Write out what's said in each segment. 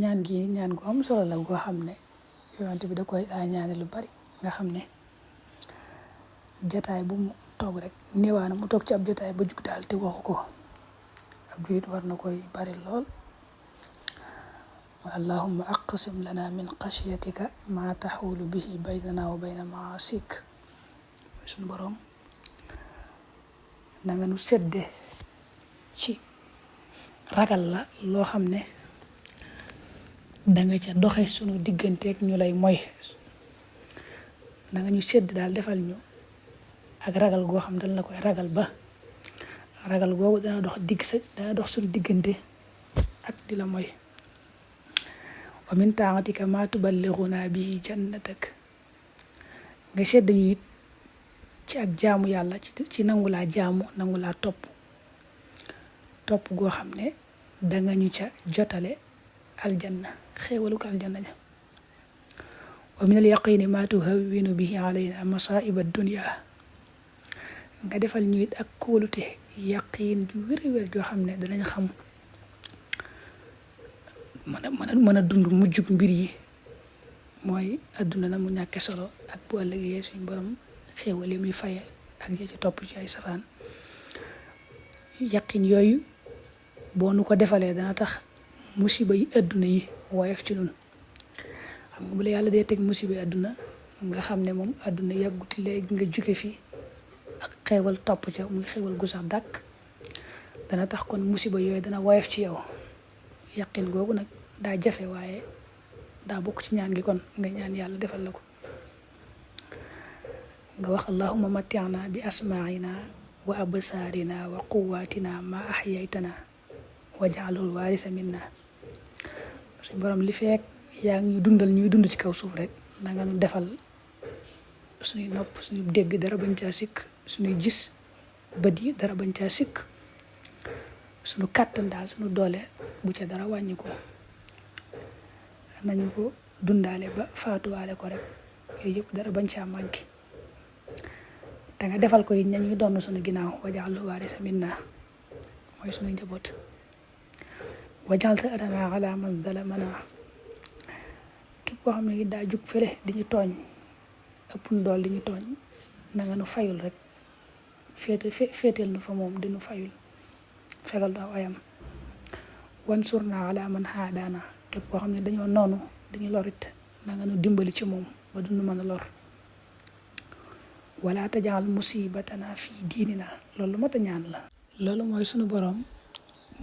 ñaan gi ñaan gu am solo la goo xam ne yonent bi da koy daa ñaane lu bari nga xam ne jataay bu mu toog rek néewaana mu toog ci ab jataay ba jug daal te waxu ko ab julit war na koy bari lool. allahumma aqsim lana min xashyatika ma taxulu bihi baynana wa bayna maasik. mooy suñu boroom na nga nu sedde ci ragal la loo xam ne danga ca doxe sunu digganteeg ñu lay moy. na nga ñu sedd daal defal ñu ak ragal goo xam ne dañ la koy ragal ba ragal googu dana dox sunu diggante ak di la moy. wa min taatika ma tuballighuna bihi jannatak. nga sedd ñu it ci ak jaamu yàlla ci nangu laa jaamu nangu laa topp goo xam ne danga ñu ca jotale aljanna xéewaluk aljanna ja. wa min al yaqini ma tuhawwinu bihi alayna masaiba dunya. nga defal ñu it ak kóolute yaqiin ju wér joo xam ne danañ xam mën a dund mujjug mbir yi mooy adduna na mu ñàkke solo ak bu ëllëgee suñ borom xéewal yi muy faye ak ja ci topp ci ay safaan. yaqin yooyu boo nu ko defalee dana tax musiba yi adduna yi woyof ci nun. xam nga bu la yàlla dee teg musiba yi adduna nga xam ne moom adduna yàggut léegi nga jóge fi ak xéewal topp ca muy xéewal gu sax dàkk dana tax kon musiba yooyu dana woyof ci yow. yaqin googu nag daa jafe waaye daa bokk ci ñaan gi kon nga ñaan yàlla defal la ko. nga wax allahumma matti'na bi asma'ina wa absaarina wa quwwatina ma ahyaytana waj'alhu waarisa minna. suñ borom li fekk yaa ngi ñuy dund ci kaw suuf rek na nga nu defal suñuy nopp suñu dégg dara bañ caa sikk suñuy gis bët yi dara bañ caa sikk suñu kàttan daal suñu doole bu ca dara wàññi ko nañu ko dundaale ba faatuwaale ko rek yooyu yëpp dara bañ caa manqué. te nga defal ko yi ñañuy doon suñu ginnaaw waj'alhu waarisa minna mooy suñu njaboot. waj'al sa'rana ala man zalamana. képp koo xam ne daa jug fële di ñu tooñ ëpp nu dool di ñu tooñ na nga nu fayul rek féeteel nu fa moom di nu fayul fegal nu aw ayam. wansurna ala man haadana. képp koo xam ne dañoo noonu dañu lorit na nga nu dimbali ci moom ba du nu mën a lor. wala tajal musibatana fi diinina. loolu mat a ñaan la. loolu mooy sunu boroom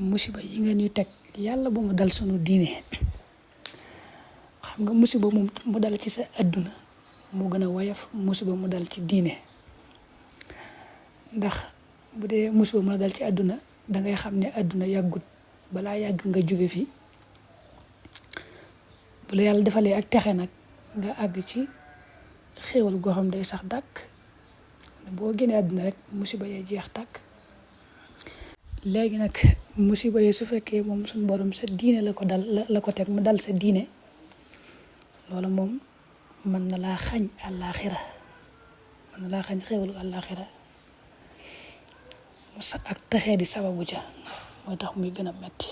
musiba yi nga ñuy teg yàlla bu mu dal sunu diine. xam nga musiba mu dal ci sa adduna mu gën a woyof musiba mu dal ci diine. ndax bu dee musiba mu dal ci adduna dangay xam ne adduna yàggut balaa yàgg nga jóge fi. bu la yàlla defalee ak texe nag nga àgg ci xéewal goo xam day sax dàkk boo génnee àdduna rek musiba yee jeex tàkk. léegi nag musiba yi su fekkee moom suñu borom sa diine la ko teg mu dal sa diine loolu moom mën na laa xañ àllaaxira mën na laa xañ xéewalu àllaaxira ak texee di sababu ja moo tax muy gën a metti.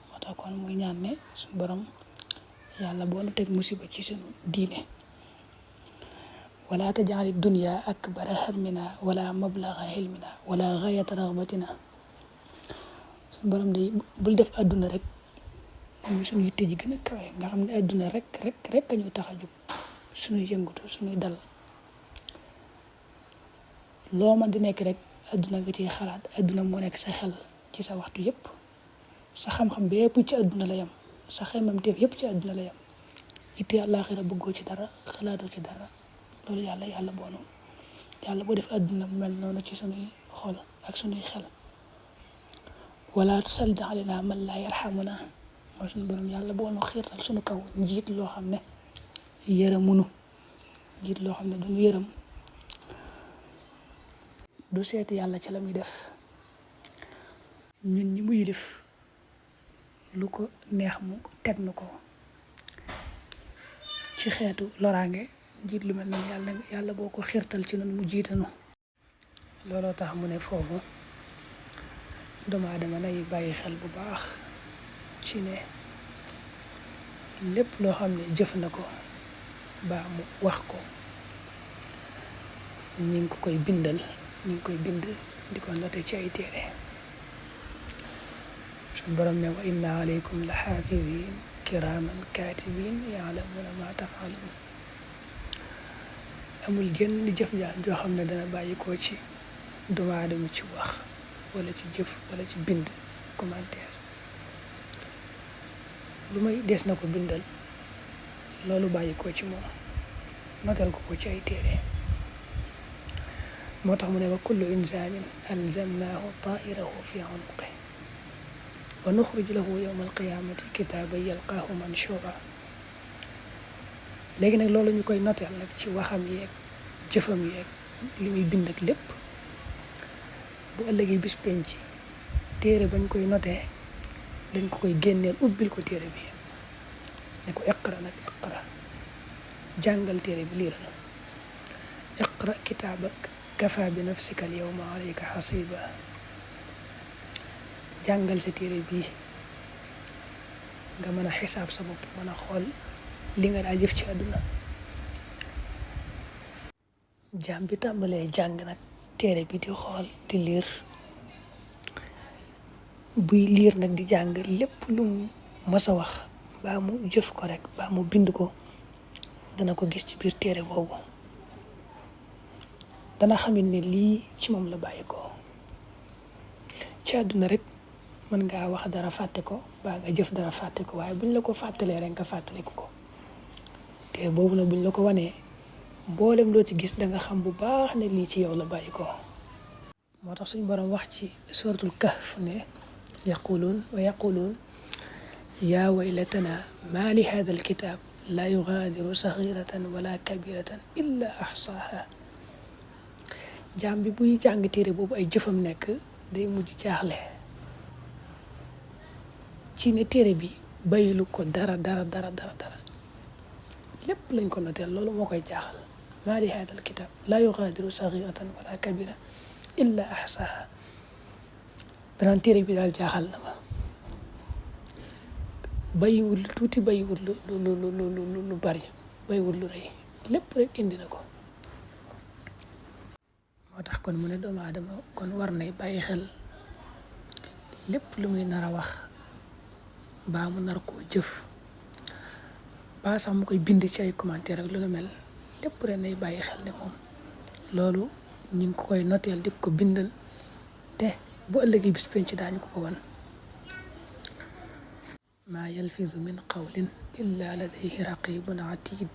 moo tax kon muy ñaan ne suñu borom yàlla boo nu teg musiba ci suñu diine. wala taj'ali dunya akbara hammina wala mablagha hilmina wala ghayata raghbatina. suñu borom de bul def àdduna rek muy suñu yitte ji gën a kawe nga xam ne àdduna rek a ñu tax a jóg suñuy yëngatu suñuy dal loo man di nekk rek àdduna nga ciy xalaat àdduna moo nekk sa xel ci sa waxtu yépp sa xam-xam bi yépp ci àdduna la yam sa xemmemteef yépp ci àdduna la yam yitte àllaaxira bëggoo ci dara xalaatoo ci dara. loolu yàlla boo def àdduna mel noonu ci suñuy xol ak suñuy xel. wala tusallit alayna man laa yarhamuna. mooy suñu borom yàlla boo nu xiirtal suñu kaw njiit loo xam ne yërëmunu njiit loo xam ne duñu yërëm du seet yàlla ci la muy def ñun ñi muy def lu ko neex mu teg nu ko ci xeetu loraange. njiit lu mel noonu yàlla boo ko xiirtal ci noonu mu jiitanu. looloo tax mu ne foofu doomu aadama nay bàyyi xel bu baax ci ne lépp loo xam ne jëf na ko baa mu wax ko ñi ngi ko koy bindal, ñi ngi koy bind di ko noté ci ay téere. suñ borom ne wa inna alaykum la xaafidin kiraman katibin ya'lamuna ma taf'alun. amul jenn jëf jaan joo xam ne dana bàyyi koo ci doomu aadama ci wax wala ci jëf wala ci bind commentaire lu may des na ko bindal loolu bàyyi koo ci moom notal ko ci ay téere. moo tax mu ne wa kullu insanin alzamnahu ta'irahu fi unuqi wa nuxrij lahu yawma alqiyamati kitaaban yalqaahu manshura. léegi nag loolu ñu koy noteel nag ci waxam yeeg jëfam yeeg li muy bind ak lépp bu ëllëgee bis penc téere bañ koy notee dañ ko koy génneel ubbil ko téere bi ne ko iqra nag iqra jàngal téere bi liira na iqra kitaabak kafa bi nafsika al yawma alayka hasiba. jàngal sa téere bii nga mën a xisaab sa bopp mën a xool li nga daa jëf ci àdduna. jaam bi tàmbalee jàng nag téere bi di xool di liir buy liir nag di jàng lépp lu mu mës a wax baa mu jëf ko rek baa mu bind ko dana ko gis ci biir téere boobu. dana xamit ne lii ci moom la bàyyi ko. ci àdduna rek mën ngaa wax dara fàtte ko baa nga jëf dara fàtte ko waaye buñ la ko fàttalee rek nga fàttaliku ko. téere boobu nag buñ la ko wanee mboolem loo ci gis danga xam bu baax ne lii ci yow la bàyyi ko. moo tax suñu borom wax ci suratul kahf ne yaquluun yaa waylatana maa li haadha alkitab laa yugaadiru saxiratan wala kabiratan illa axsaaha. jaam bi buy jàng téere boobu ay jëfam nekk day mujj jaaxle ci ne téere bi bayilu ko dara lépp lañ ko noteel. loolu moo koy jaaxal maa li haadha alkitab laa yugaadiru saxiratan wala kabira illa axsaaha. danaan téere bi daal jaaxal na ma bayiwul tuuti bayiwul lu bari bayiwul lu rëy lépp rek indi na ko. moo tax kon mu ne doomu aadama kon war nay bàyyi xel lépp lu muy nar a wax baa mu nar koo jëf baa sax mu koy bind ci ay commentaire ak lu nu mel lépp rek nay bàyyi xel ne moom loolu ñu ngi ko koy noteel di ko bindal te bu ëllëgee bis penc daañu ko wan. maa yalfizu min qawlin illa ladayhi raqibun atid.